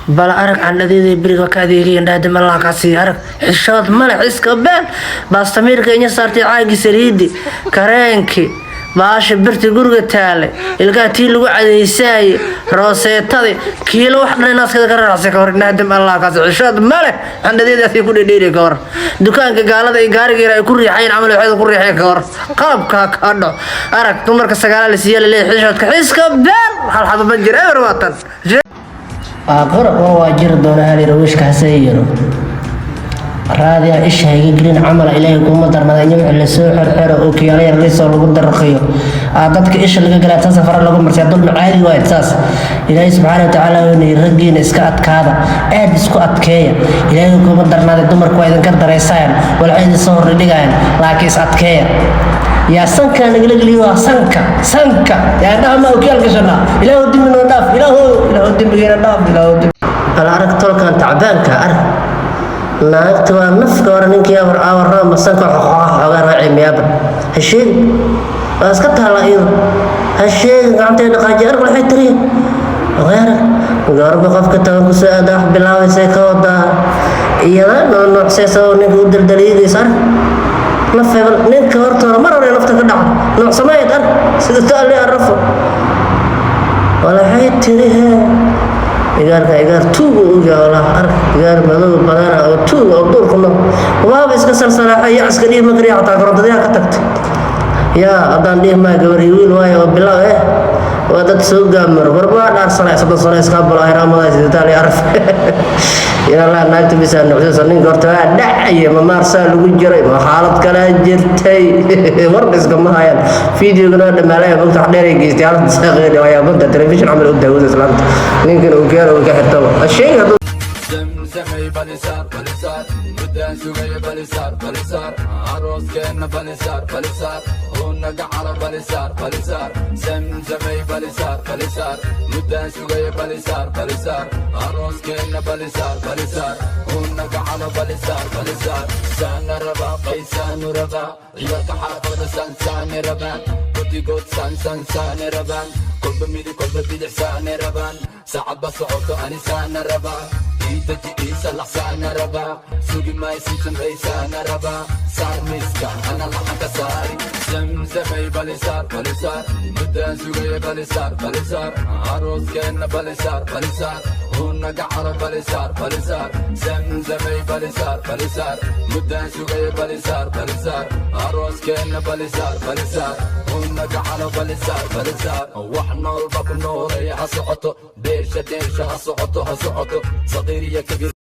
Bal arag candhadeeda, beriga ka adeegay, indhaha dib Allah ka siiya. Arag, xishood male, xiska been. Baastamiirka inya saartay, caagi saliidi, kareenki, baasha birti guriga taale, ilkaha tii lagu cadaysaayey, rooseetadii, kiilo wax dhan naaskada ka raacsay. Ka hor, indhaha dib Allah ka siiya, xishood male. Candhadeedaasay ku dhedheeri. Ka hor, dukaanka gaalada ay gaariga yar ay ku riixayn camal waxay ku riixeen. Ka hor, qalabka ka dhaco. Arag, dumarka sagaala la siiya laleeyahay. Xishoodka, xiska been, hal xabo ma jira, eber waatan. Aqra waa jiri doona hal yaro wiishka hase yaro raadiya isha hayga gelin camal. Ilaahay kuma darnada in wixii lasoo xirxiro oo kiyaalo yar lisoo lagu darqiyo, aa dadka isha laga galaa, taas fara lagu marsiya, dulmi caadi waay saas. Ilaahay subxaana watacaala wuxuu yidhi, raggiina iska adkaada, aad isku adkeeya. Ilaahay kuma darnaaday, dumarku waa idinka dareysayaan, walxa idin soo hordhigayaan, laakiin is adkeeya. Yaa sankaa nagala geliyo? Waa sanka, sanka yaa indhaha ma okiyaal gashanaa? Ilaahu dembi noo dhaaf, ilaahu, ilaahu dembigeena dhaaf, ilaahu dembi. Bal arag tolkan tacbaanka, arag naagta waa nafka hore ninkii awar awarama sanka xoogaa raaci miyaaba. Ha sheegin, waa iska taalla iyadu. Ha sheegin, gacantay dhaqaajiya. Arag waxay tiriya, arag goorba qofka taban kusoo aada wax bilaabaysay ka wadaa, iyada noo noocsaysa oo ninka u daldaliidaysa. Arag nafeebal ninka horta hore mar hore nafta ka dhacdo noocsamayd. Arag sida taale arafo walaxay tiri hee. Igaarka igaar tuuga u yaala. Arag igaar madow badana oo tuuga oo duurku nool, waaba iska salsalaaxay. Ya iska dhihi makariya, xataa korontadayaa ka tagtay. Yaa haddaan dhihi maa gabar iyo wiil waayo oo bilow eh, waa dad soo gaamar warmaa dhaarsanay 30 sano iska bulo ayraamada sitaali. Araf yaalaa, naagta bisaa nuuxsaysa. Ninka horta waa dhacaya, ma maarsaa lagu jiray, ma xaalad kalaa jirtay, war iskama hayaan. Videogana waa dhamaalaya, mogta wax dheer ay geystay xaalada saaqeyn waa yaabanta telefishin camal u daawada islaanta. Ninkan uu keeno uu ka xirtaba sheegi hadduu. Zamzamay balisaar, balisaar, muddaan sugaya, balisaar, balisaar, arooskeenna, balisaar, balisaar, unaga cala, balisaar, balisaar. Zamzamay balisaar, balisaar, muddaan sugaya, balisaar, balisaar, arooskeenna, balisaar, balisaar, unaga cala, balisaar, balisaar. Saana rabaa, qaysaanu rabaa, ciyaalka xaafada saan saane rabaan, godigood saan saan saane rabaan, kolba midig, kolba bidix saane rabaan, saacad ba socoto ani saana rabaa, idaji iisalaxsaana rabaa, sugi maysisamraysaana rabaa, saar miiska ana laxanka saari. Zamzamay balisaar, balisaar, muddaan sugaya, balisaar, balisaar, arooskeenna, balisaar, balisaar, unaga calo, balisaar, balisaar. Zamzamay balisaar, balisaar, muddaan sugaya, balisaar, balisaar, arooskeenna, balisaar, balisaar, unaga calo, balisaar, balisaar. Wax noolba ku noolaya ha socoto, dheesha dheesha ha socoto, ha socoto, saqiir iyo kabiir.